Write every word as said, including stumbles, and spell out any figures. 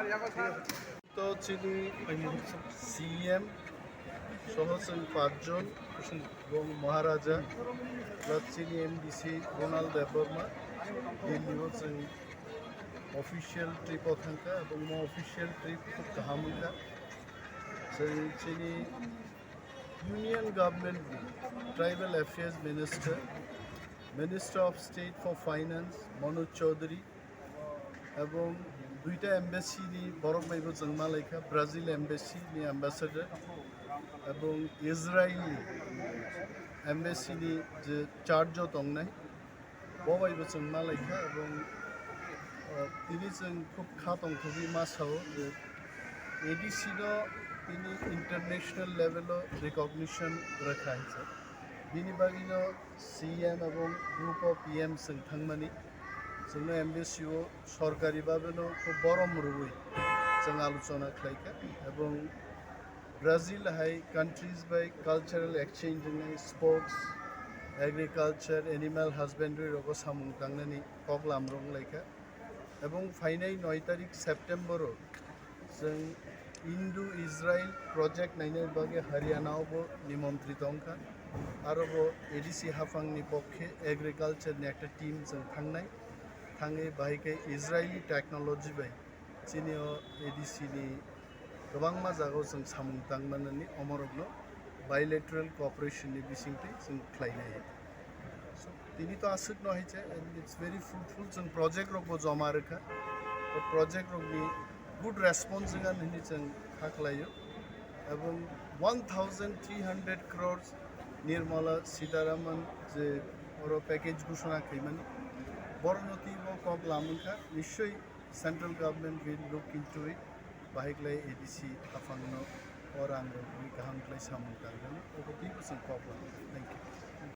To chini C M soho chwng pachjon, bo Maharaja, plus chini M D C Ronald Debbarma, Delhi o chwng official trip o thangkha, ebong mo official trip khub kaham wngkha. Chwng chini Union Government ni Tribal Affairs Minister, Minister of State for Finance Manoj Chaudhary, ebong duita embassy ni borok bai bo chwng malaikha, Brazil embassy ni ambassador ebong Israel ni embassy ni je charge o tongnai, bo bai bo chwng malaikha, ebong, uh, tini chwng khub kha tongthogwi ma sao je A D C no tini international level o recognition rwkha hinsa. Bini bagwino C M ebong group of P M chwng thangmani, chwngno embassy o sorkari babeno khub borom rwui chwng alochona khlaikha, ebong Brazil hai countries bai cultural exchange wngnai, sports, agriculture, animal husbandry rogo samung tangnani koklam rok wnglaikha, ebong phainai noi tarik September o chwng Indo-Israel project nainai bagwi Haryana o bo nimontri tongkha. Aro bo A D C haphangni pokhe agriculture ni ekta team chwng thangnai, thangwi bahai khe Israeli technology bai chini o A D C ni kwbangma jagao chwng samung tang manani omorokno bilateral cooperation ni bisingtwi chwng khlainai. So, tini to aswkno hai se, and it's very fruitful, chwng project rokbo joma rwkha. O project rokni good response wngkha hinwi chwng kha khlaio. Ebong one thousand three hundred crores Nirmala Sitharaman je oro package ghoshona khaimani, borokno twibo kok lamwngkha, nischoi central government will look into it, bahai khlai A D C haphangno o rang rokni kaham khlai samung tangnani, obo twibo chwng kok lamwngkha. Thank you.